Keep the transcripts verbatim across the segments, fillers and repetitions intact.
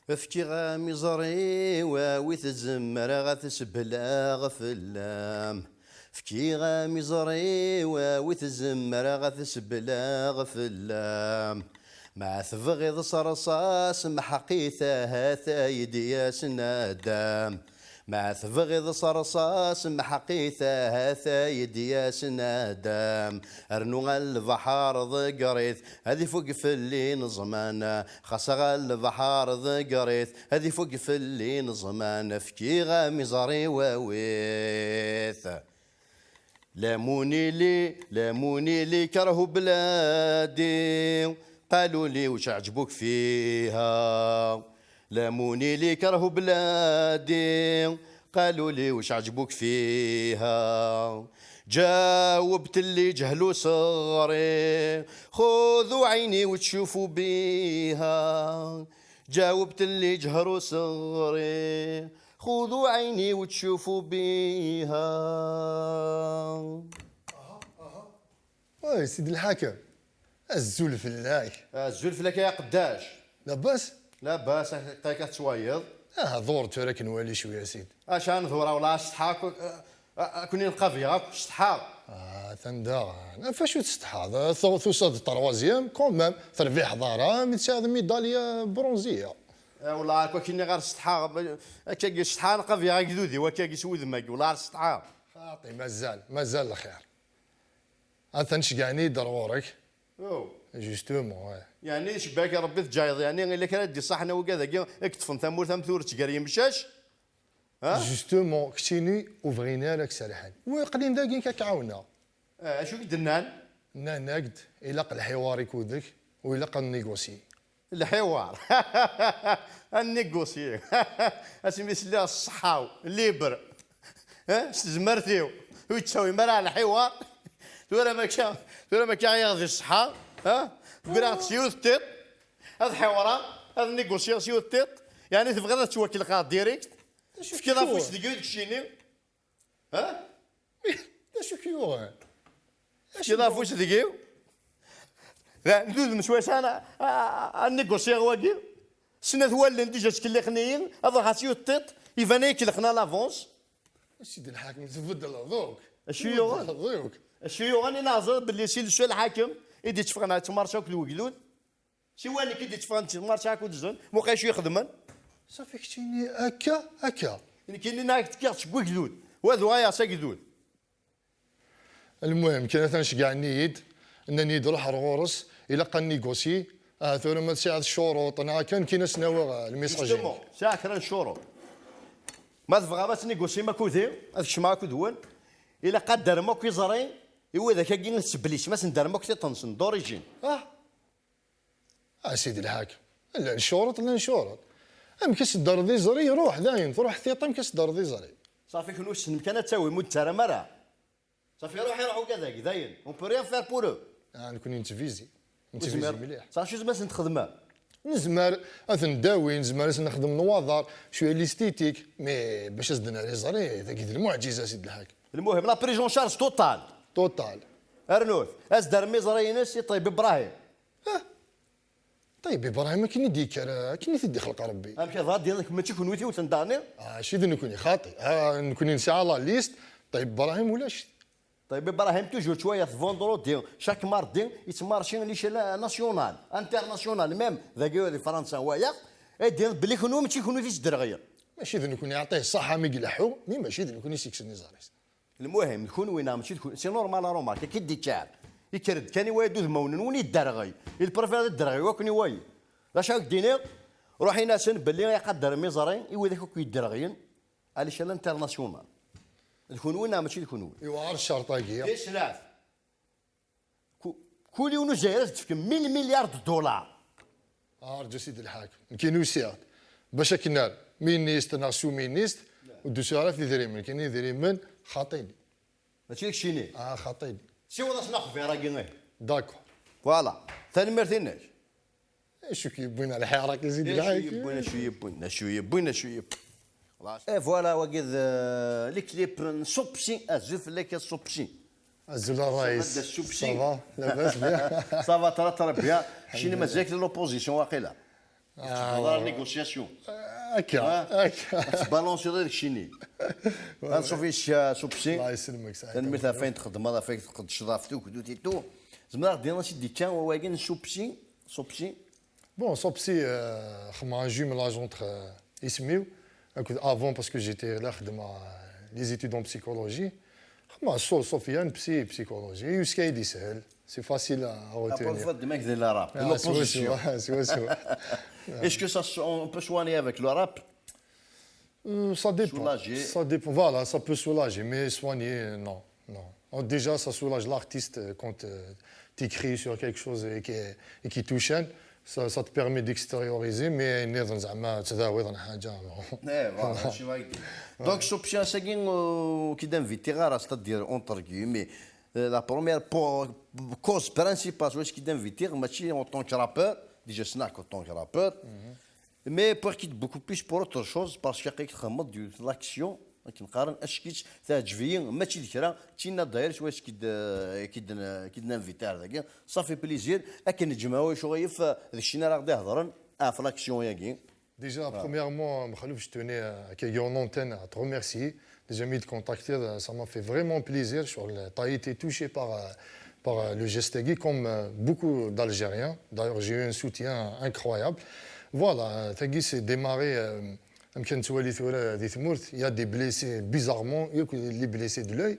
Fkiɣ-am iẓri-w, a wi tzemreɣ ad t-sbelaɣ fell-am. Fkiɣ-am iẓri-w, a wi tzemreɣ ad t-sbelaɣ fell-am. Ma tebɣiḍ s rṣas, mḥeq-it ahat ay d-yas nadam. Ma tebɣiḍ s rṣas, mḥeq-it ahat ay d-yas nadam. Rnu ɣer lebḥer ḍegger-it, ad ifugg fell-i neẓman. Xas ɣer lebḥer ḍegger-it, ad ifugg fell-i neẓman. Fkiɣ-am iẓri-w, awi-t. Lamunili, lamunili, kerhu bladi, qaluli وش عجبك فيها. Lamunili, kerhu bladi, qaluli وش عجبك فيها. جاوبت اللي جهلوا صغري، خذوا عيني وتشوفوا بيها. جاوبت اللي جهلوا صغري، خذوا عيني وتشوفوا بيها. Ay, Sidi Lḥakem, azul fell-ak. Azul fell-ak ay aqeddac. Labas? Labas, akka tettwayeḍ. Ah, ḍur tura ad k-nwali cwiya a Sidi. Acu ad nḍur, wala setḥa, ad ken-nqabiɣ akk, setḥa. Ah, atan daɣen. Ɣef wacu tsetḥaḍ? Tusiḍ-d troisième, quand même, terbiḥeḍ ara, mi tesɛiḍ médaille bronzée. Ah, wala akk akken ɣer setḥa, akkagi setḥa, nqabiɣ agdud-iw akkagi s wudem-agi, wala ɣer setḥa. Xaṭi, mazal, mazal lxir. Atan cegɛen-iyi-d ar ɣur-k. Oh. Justement, ouais. Yeɛni cebbak Rebbi teǧǧayeḍ, yeɛni ila kra d-iṣaḥen a wigad-agi i yeṭṭfen tamurt am Turet gar yimcac? Ha? Justement, keččini ur bɣin ara ad k-serḥen. Wa aql-in dagi ad k-ɛawneɣ. Eh, acu i k-d-nnan? Nnan-ak-d ilaq lḥiwar-ik udek u ilaq ad négocier. Lḥiwar. Ad négocier. Asmi sliɣ s ṣṣeḥḥa-w, libre. Eh, s tezmert-iw. Ur yettawim ara lḥiwar. Tura makka, tura makka ɛyiɣ di ṣṣeḥḥa. Eh? Ggraɣ-d s yiwet tiṭ. Ad ḥiwreɣ, ad négocier s yiwet tiṭ. Yeɛni tebɣiḍ ad ttwakellxeɣ direct? Tefkiḍ afus deg-i deg cini. Ha? D acu k-yuɣen? Tefkiḍ afus deg-i? D udem swayes ad négocier wagi. Snat wallen déjà ttkellixen-iyi, ad ruḥeɣ s yiwet tiṭ, iban-iyi kellxen à l'avance. A Sidi Lḥakem, tbeddleḍ akk. Acu yuɣen? Acu yuɣen i neɛẓer belli si Lsu Lḥakem i d-itteffɣen ar tmarca akked wegdud? Siwa nekk i d-itteffɣen d tmarca akked zun, muqel acu ixedmen. Safi keččini akka, akka. Nekkini neɣ ak-d-kkiɣ seg wegdud, wa d wayeɣ s agdud. Lmuhim, kan atan ceggɛen-iyi-d, nnan-iyi-d ruḥ ar ɣur-s, ilaq ad négocier, ah, tura ma tesɛiḍ ccuruṭ neɣ akka, nekkini ad sen-awiɣ lmessage-inek. Justement, sɛiɣ kra n ccuruṭ. Ma tebɣam ad tnégociem akked-i, ad kecmeɣ akked-wen, ilaq ad d-terrem akk iẓri i widak-agi i tettbellisem, ad sen-d-terrem akk tiṭ-nsen, d'origine. Ah! A Sidi Lḥakem, llan ccuruṭ, llan ccuruṭ. Amek i s-tedreḍ iẓri, iruḥ dayen, truḥ tiṭ, amek i s-tedreḍ iẓri? Safi, kenwi tessnem kan ad tawim, ur d-terram ara. Safi, iruḥ, iruḥ ugadag, dayen, on peut rien faire pour eux. Ah, nekni nettbizi, nettbizi mliḥ. Safi, acu tzemrem ad sen-txedmem? Nezmer ad ten-dawi, nezmer ad sen-nexdem nwaḍer, cwiya l'esthétique, mais bac ad s-d-nerr iẓri, dagi d lmuɛǧiza, a Sidi Lḥakem. Lmuhim, la prise en charge totale. Totale. Rnut, ad s-d-terrem iẓri-ines i Ṭeyyeb Ibrahim. Ṭeyyeb Ibrahim akken i d-yekker, akken i t-id-ixleq Rebbi. Amek ad ɣad-iniḍ mačči kenwi i t-iwten daɣen? Acu d nekni, xaṭi. Ah, nekni nesɛa la liste, Ṭeyyeb Ibrahim ulac. Ṭeyyeb Ibrahim toujours ttwaliɣ-t vendredi, chaque mardi, yettmarci licala national, international même, dagi di Fransa wayeɣ, ad d-iniḍ belli kenwi mačči kenwi i t-isderɣlen. Mačči d nekni, yeɛṭih ṣṣaḥa mi ileḥḥu, mi mačči d nekni i s-yekksen iẓri-s. Lmuhim, d kunwi neɣ mačči d kunwi, c'est normal a Romain, akka i d-ikkan. Yekker-d kan i waya d udmawen-nwen yedderɣel. Il préfère ad idderɣel akk i wayi. D acu ara k-d-iniɣ? Ruḥ in-asen belli iqadder miẓri i widak akk yedderɣlen, à l'échelle internationale. D kunwi neɣ mačči d kunwi? Yewɛer ccerṭ-agi. Tis snat. Ku- Kul yiwen uzayar ad tefkem mille milliards de dollars. Arǧu a Sidi Lḥakem, nekkini usiɣ-d bac akken ar ministre neɣ sous-ministre ur d-usiɣ ara ɣef idrimen, nekkini idrimen xaṭini. Mačči d keččini. Ah, xaṭini. Siweḍ-asen axbir-agi ihi. D'accord. Voilà. Tanemmirt-inek. Acu k-yewwin ar lḥirak a Sidi Lḥakem? Acu yewwin, acu yewwin, acu yewwin, acu yewwin. Et voilà, wagi d euh, les clips n Supsi, azul fell-ak a Supsi. Azul a Ṛayes. Ça va? Labas bien? Ça va très très bien. Keččini mazal-ik di l'opposition waqila. Txedmeḍ ara négociation. Akka, Ah. Akka. Tbalansiḍ i keččini. Anṣuf yes-k a Supsi. الله يسلمك سعيد. Tanemmirt ɣef wayen txedmeḍ, ɣef wayen tqeddceḍ ɣef tugdut et tout. Zemreɣ ad d-iniɣ si d-ikka wawal-agi n Supsi. Supsi. Bon, Supsi, euh, xedmeɣ un jumelage entre euh, isem-iw akked avant parce que j'étais la xedmeɣ euh, les études en psychologie. Xedmeɣ Su- Sofiane psy psychologie. Yuska-yi-d yeshel. C'est facile à Après, retenir. tfeddem ak di l'arabe. Ah, L'opposition. swaswa, swaswa. Est-ce que ça, se- on peut soigner avec l'arabe? Euh, ça dépend. Soulager. Ça dépend. Voilà, ça peut soulager, mais soigner, euh, non. Non. Oh, déjà, ça soulage l'artiste euh, quand euh, tu écris sur quelque chose et qui, et qui touche. Ça, ça te permet d'extérioriser, mais نظن زعما تداوي حاجة. Eh, voilà, ماشي ما يدير. Donc, Supsi, ass-agi, euh, ki d-invitiɣ ara, c'est-à-dire, entre guillemets, euh, la première po- cause principale, c'est ki d-invitiɣ, mačči en tant que rappeur, déjà, c'est en tant que rappeur, mais pour qui beaucoup plus pour autre chose, parce que qui txedmeḍ de l'action, akken qqaren, ackit, teɛǧeb-iyi, mačči d kra, d tinna d'ailleurs, swayes ki d-invitiɣ ar dagi, ça fait plaisir, akken neǧmeɛ wacu ɣef d keččini ara ɣ-d-ihedren, ɣef l'action-agi. Déjà, premièrement, Mkhlouf, je tenais à, à, en antenne à te remercier. Déjà, mis de contacter, euh, ça m'a fait vraiment plaisir. Sur le, t'as été touché par, euh, par euh, le geste Guy, comme euh, beaucoup d'Algériens. D'ailleurs, j'ai eu un soutien incroyable. Voilà, euh, Tagui s'est démarré. Euh, يمكن تولي ثورة دي تمورت. Il y a des blessés, bizarrement, il y a que les blessés de l'œil.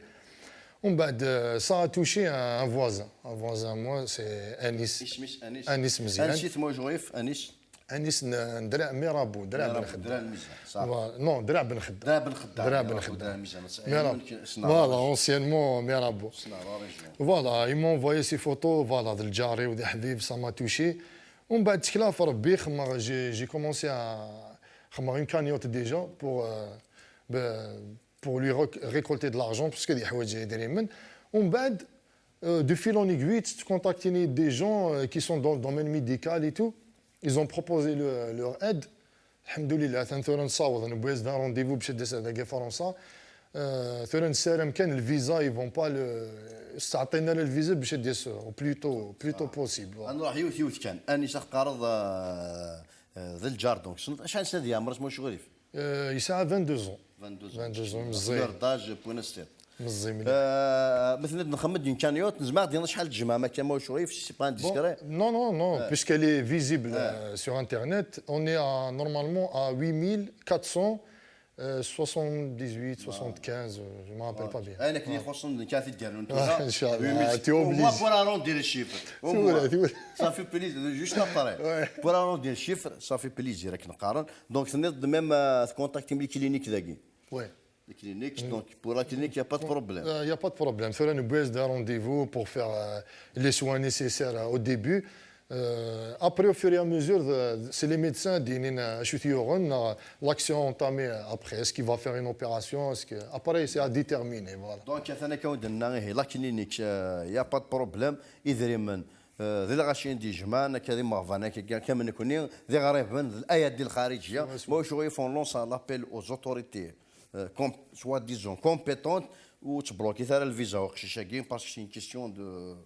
ومن بعد, euh, ça a touché un, un voisin. Un voisin, moi, c'est Anis. اسمك أنيس. أنيس مزيان. أنيس اسمه شغيف، أنيس. أنيس ن- دراع ميرابو، دراع بن خدام. دراع المزيان، صح. Voilà. Non, دراع بن خدام. دراع بن خدام. دراع بن يا خدام. دراع المزيان. Mirabeau. Voilà, anciennement Mirabeau. Voilà, il m'a envoyé ses photos, voilà, de الجاري ودي حبيب, ça m'a touché. ومن بعد تكلا في ربي, خما j'ai j'ai commencé à خما une cagnotte déjà pour euh, ب- pour lui rec- récolter de l'argent parce que des حوايج يدري من. ومن بعد, euh, de fil en aiguille, تكونتاكتيني des gens euh, qui sont dans le domaine médical et tout. Ils ont proposé le- leur aide. الحمد لله, ثاني ثورة نصاوض, نبويز دان رونديفو باش ديس هذاك فرنسا. آه، ثورة نسالم كان الفيزا, ils vont pas le, استعطينا الفيزا باش ديس au plus tôt, plus tôt possible. Voilà. أنا راح يوث يوث كان. أني سخقارض ذا الجار دونك. شحال سنة ديال عمرك مو شغليف؟ آه، يسعى vingt-deux ans. vingt-deux ans. vingt-deux ans, مزيان. Fleur d'âge, point de vue. مزي مليح. آه، مثلا نخمد une cagnotte, نزمع دينا شحال تجمع ما كان مو شغليف, c'est pas indiscret. Non, non, non, puisqu'elle est visible euh, sur Internet, on est à, normalement à huit mille quatre cent soixante-dix-huit, soixante-quinze, euh, je me rappelle pas bien. انا كني خصنا نكاتي ديالو انت. آه، إن شاء الله. Tu es obligé. Pour arrondir les chiffres. C'est vrai, c'est vrai. Ça fait plaisir, juste après. Pour arrondir les chiffres, ça fait plaisir, راك نقارن. Donc, c'est même تكونتاكتي من الكلينيك ذاكي. Ouais. La clinique, donc pour la clinique, il n'y a pas de problème. Il n'y a pas de problème. ثورة نبويز دان رونديفو pour faire euh, les soins nécessaires euh, au début. Euh, après, au fur et à mesure, euh, c'est les médecins دينين شو ثيوغن, euh, l'action entamée après, est-ce qu'il va faire une opération, est-ce que... Après, c'est à déterminer, voilà. Donc, ثاني كون دنا هي la clinique, euh, il n'y a pas de problème. إذريمن, euh, ذي الغاشين دي جمان, كذي مغفانا, كامل نكوني, ذي غريبا, الآية دي الخارجية, ما شو يفون لونس l'appel aux autorités, euh, com- soi-disant compétentes, وتبلوكي ثار الفيزا وقشيشاكي, parce que c'est une question de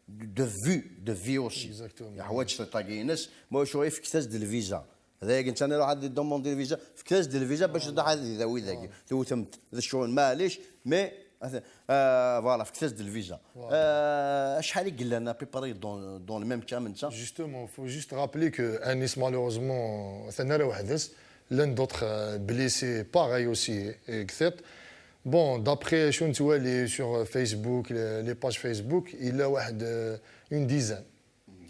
de vue, de vie aussi. Exactement. حوايج تطاقينس, ما شو يفكتاز ديال الفيزا. هذا كنت انا راح ندير دوموند ديال الفيزا, فكتاز ديال الفيزا باش تضحى هذا ويداك. توثمت ذا الشغل, معليش, mais آه, voilà, فكتاز ديال الفيزا. آه, شحال يقول لنا à peu près dans, dans le même cas من ça? Justement, il faut juste rappeler que Anis, malheureusement, ثنا راه وحدس, l'un d'autres euh, blessés, pareil aussi, كثير. Bon, d'après شو نتوالي sur Facebook, les, les pages Facebook, il a واحد euh, une dizaine.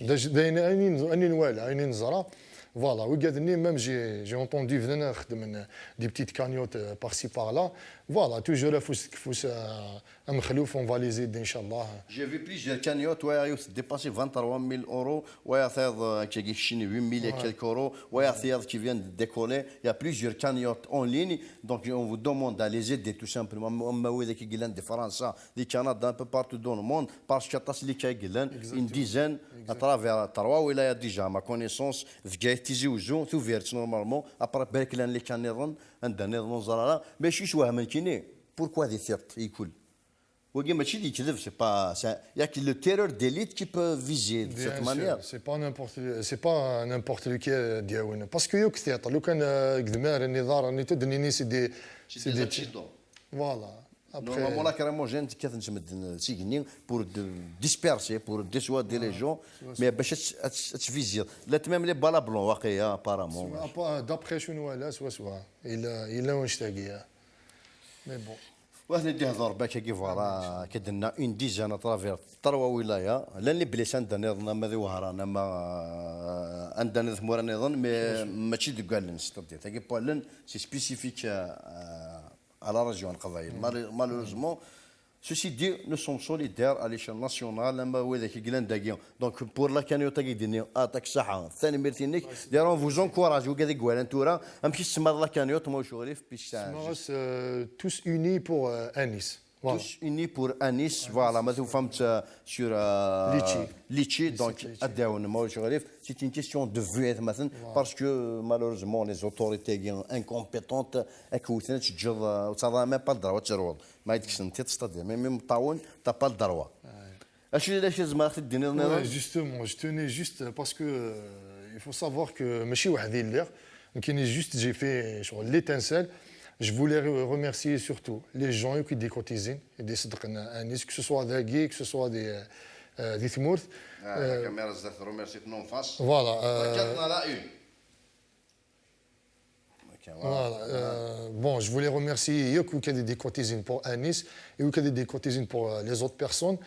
داين اني نوالا اني نزرا. Voilà, وقعدني même j'ai j'ai entendu venir خدم des petites cagnottes euh, par-ci par-là. Voilà, toujours افوس كفوس مخلوف, on va les aider ان شاء الله. J'ai vu plusieurs cagnottes, ouais, ils dépassaient vingt-trois mille euros, ouais, ça, euh, qui est chez huit mille et quelques euros, ouais, ça, qui vient de décoller. Il y a plusieurs cagnottes en ligne, donc on vous demande à les aider tout simplement. Mais oui, qui viennent de France, du Canada, un peu partout dans le monde, parce que t'as une dizaine, à travers trois ولايات déjà, à ma connaissance, في جاي تيزي وزو, ثوفيرت normalement, après بركلان اللي كان يظن, عندنا يظن زرارة, mais شو شو من كيني, pourquoi des certes, يكل. Wagi mačči d lekdeb, c'est pas, c'est, y a que le terreur d'élite qui peut viser de cette manière. C'est pas n'importe, c'est pas n'importe lequel, euh, d-yawin. Parce que yakk tiṭ, lukan, euh, deg idmaren, iḍarren, et tout, d-nini c'est des, c'est des, voilà. Après, normalement, lacrymogène tekkat-tt medden s igenni pour de disperser, pour dissuader les gens, mais bac ad, ad, ad tviziḍ. Llant même les balles à ballon, waqila, apparemment. D'après شنو ولا سوا سوا. Il a, il a un ch'tagi, hein. Mais bon. Wa ten-id-ihḍer Bakagi, voilà, akka d-nenna, une dizaine à travers trois wilayas. Llan les blessés anda nniḍen, ama di Wehran, ama, euh, anda nniḍen, tmura nniḍen, mais mačči deg wallen, c'est-à-dire, tagi n wallen, c'est spécifique, euh, à la région n Leqbayel. Mal-, malheureusement, ceci dit, nous sommes solidaires à l'échelle nationale, ama widak i yellan dagi. Donc, pour la cagnotte-agi d-nniɣ, aṭak ṣṣeḥḥa, tanemmirt-inek. D'ailleurs, on vous encourage, wigad i iwalan tura, amek i tsemmaḍ la cagnotte, ma ur cɣel-if, puisque c'est un... Semmaɣ-as, euh, Tous unis pour, euh, Anis. Voilà. Tous unis pour Anis, voilà, ma tufamt, euh, sur, euh, Litchi. Litchi, donc, ad d-tɛawnem, ma ur cɣel-if, c'est une question de vue, aytmaten, parce que, euh, malheureusement, les autorités incompétentes, ad k-wten, ad teǧǧeḍ, euh, ur teɛḍiḍ même pas le droit ad terwuḍ. Ma ad k-kksen tiṭ, c'est-à-dire, même imeṭṭawen, t'as pas le droit. Acu i d acu i tzemreḍ ad d-tiniḍ nniḍen? Ouais, justement, je tenais juste parce que, euh, il faut savoir que mačči weḥd-i lliɣ. Nekkini juste, j'ai fait, euh, l'étincelle. Je voulais re-, remercier surtout les gens qui décotisent, et des صدقنا Anis, que ce soit dagi, que ce soit des, euh, euh, di tmurt. Ah, la caméra zdat, remercie en face. Voilà, euh, Voilà, euh, bon, je voulais remercier yakk wid i d-icotisent pour Anis et wid i d-icotisent pour, euh, les autres personnes,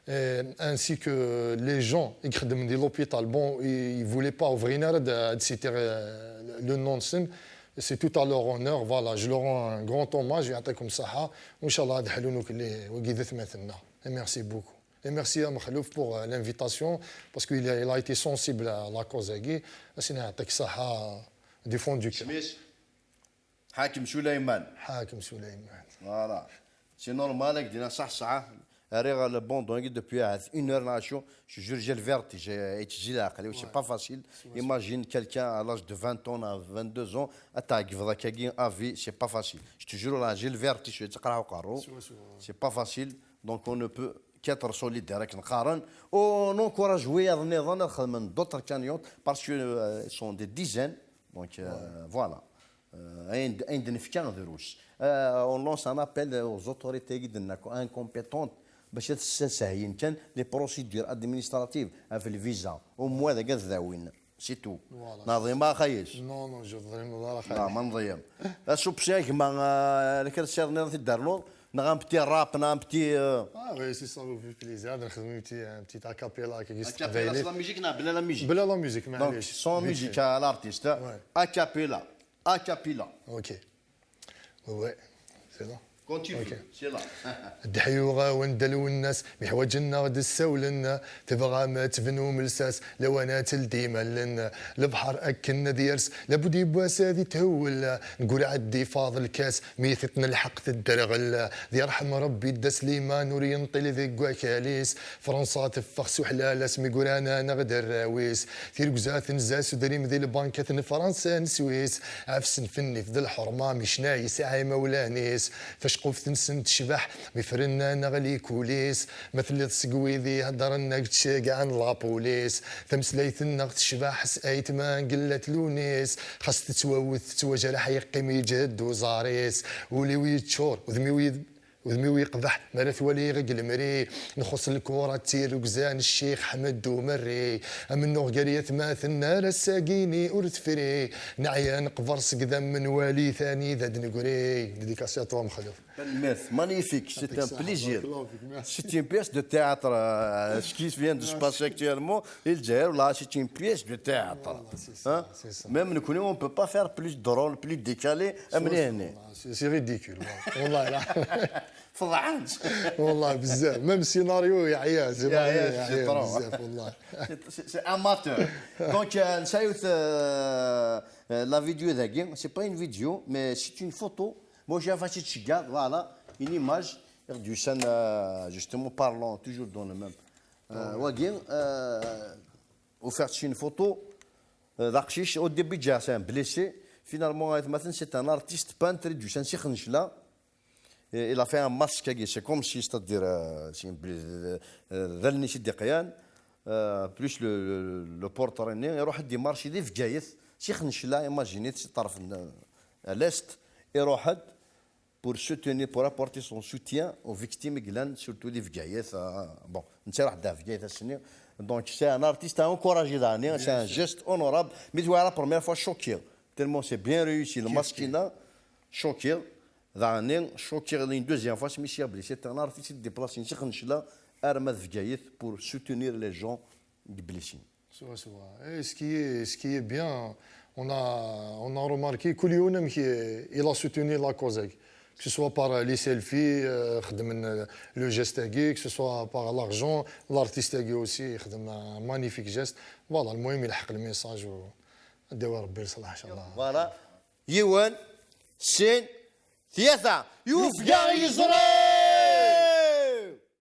euh, ainsi que les gens i ixeddmen di l'hôpital. Bon, ils, ils voulaient pas, ur bɣin ara ad, ad citer, euh, le nom-nsen. C'est tout à leur honneur. Voilà, je leur rends un grand hommage, يعطيكم الصحة. وإن شاء الله ad ḥlun akk wigi d atmaten-nneɣ. Et merci beaucoup. Et merci à Mexlouf pour, euh, l'invitation, parce qu'il a, il a été sensible à la cause-agi. Ad s-nini يعطيك الصحة, du fond du cœur. Isem-is? Ḥakem Suleyman. Ḥakem Suleyman. Voilà. C'est normal, ad k-d-iniɣ ṣaḥ ṣaḥ. Rriɣ l'abandon-agi depuis ahat une heure neɣ acu. Je te jure, j'ai le vertige, yettezzi leɛqel-iw, c'est pas facile. Imagine quelqu'un à l'âge de vingt ans, à vingt-deux ans, ad tɛeggbeḍ akkagi à vie, c'est pas facile. Je te jure, là, j'ai le vertige, yettqerriḥ uqerru. C'est pas facile. Donc on ne peut qu'être solidaire, akken qqaren. On encourage wiyaḍ nniḍen ad xedmen d'autres cagnottes parce que, euh, sont des dizaines. Donc, euh, voilà. Euh, ayen d-, ayen d-nefka drus. Euh, on lance un appel aux autorités i d-nenna incompétentes bac ad sahlen kan les procédures administratives ɣef lviza. Au moins d-awin. C'est tout. Voilà. Neɣ tḍeyyɛem a xayes? Non, non, ur tḍeyyɛem ara a xayes. Non, ma nḍeyyem. Asupsi a gma, euh, lekra ssiɣ nniḍen ad t-id-ternuḍ, neɣ un petit rap, neɣ un petit, euh... Ah oui, si ça vous fait plaisir, ad nexdem un petit, un petit a cappella, a cappella, c'est la musique, non, bla la musique. Bla la musique, donc, sans musique à l'artiste, hein. Ouais. A cappella. A cappella. Ok. Ouais, ouais, c'est là. Quand tu veux, c'est là. Ad d-ḥyuɣ-awen-d a Lwennas, mi ḥwaǧen-aɣ-d ssawlen, tebɣam ad tebnum lsas, lawan ad teldim allen, lebḥer akken ad yers, labud yiwwas ad ithewwel, neggul ad d-ifaḍ lkas, mi tiṭ n lḥeqq tedderɣel, ad yerḥem Rebbi Dda Sliman ur yenṭil deg wakal-is, Fransa teffeɣ s uḥlalas mi guranen-aɣ-d arraw-is. Tirgza tenza s udrim di lbankat n Fransa n Swis. Ɛefsen fennif d lḥerma mi cna yesɛa imawlan-is. Taceqquft-nsen tecbeḥ mi fren-aneɣ likul-is. Ma telliḍ seg wid iheddren ad k-d-ceggɛen lapulis. Tameslayt-nneɣ tecbeḥ s ayetma n Gellat Lunis. Xas tettwawet tettwajreḥ yeqqim yeǧhed uẓar-is. Ul-iw yeččur, udem-iw yed- Udem-iw yeqbeḥ mi ara t-waliɣ deg lemri. Nxuṣ lkura d tirrugza n Ccix Ḥmed Umerri. Amennuɣ gar yatmaten ar ass-agini ur tefri. Neɛya neqber seg idammen wali tanida d-negri. Dédicace à toi, Mexluf. Tanemmirt, magnifique, c'est un plaisir. C'est une pièce de théâtre, euh, ce qui vient de se passer actuellement. Et le Dzaïr, là, c'est une pièce de théâtre. Voilà, c'est ça, c'est ça. Même nous, on ne peut pas faire plus drôle, plus décalé. C'est ridicule, ouais. والله لا. فضحت. والله بزاف. Même scénario يعيا، scénario يعيا بزاف والله. C'est, c'est, c'est amateur. Donc, euh, نسايوث, euh, euh, la vidéo dagi, c'est pas une vidéo, mais c'est une photo. Moi, j'ai fait cette chiga, voilà, une image. Et du sein, euh, justement, parlons toujours dans le même. Euh, wagi, euh, ufiɣ-tt une photo, euh, d aqcic, au début, déjà, c'est un blessé. Finalement, aytmaten, c'est un artiste peintre, du sein, si xnecla. Et il a fait un masque, c'est comme si, c'est-à-dire, euh, c'est une bl- euh, d allen-is i d-iqyan, euh, plus le, le, le portrait-nni, iruḥ ad d-imarci di Bgayet, si Xencla, imagine-t, si ṭṭerf n, à l'est, iruḥ-d pour soutenir, pour apporter son soutien aux victimes i yellan, surtout di Bgayet. Euh, bon, netta iruḥ-d ɣer Bgayet ass-nni. Donc, c'est un artiste à encourager, daɣen, c'est un geste honorable. Mais tu vois, la première fois, choqué. Tellement c'est bien réussi, le masque-nni, choqué. Daɣen, choqué une deuxième fois, c'est Michel Blessé, c'est un artiste qui déplace ici, Xencla, arma d Bgayet pour soutenir les gens blessés. Soit, soit. Et ce qui est, ce qui est bien, on a, on a remarqué que Lionel, il a soutenu la cause. Que ce soit par les selfies, euh, خدم le geste, que ce soit par l'argent, l'artiste aussi, خدم un magnifique geste. Voilà, المهم يلحق le message و داوي ربي لصلاح إن شاء الله. Voilà. Yiwen, sin, ثلاثة. Yufga yeẓri!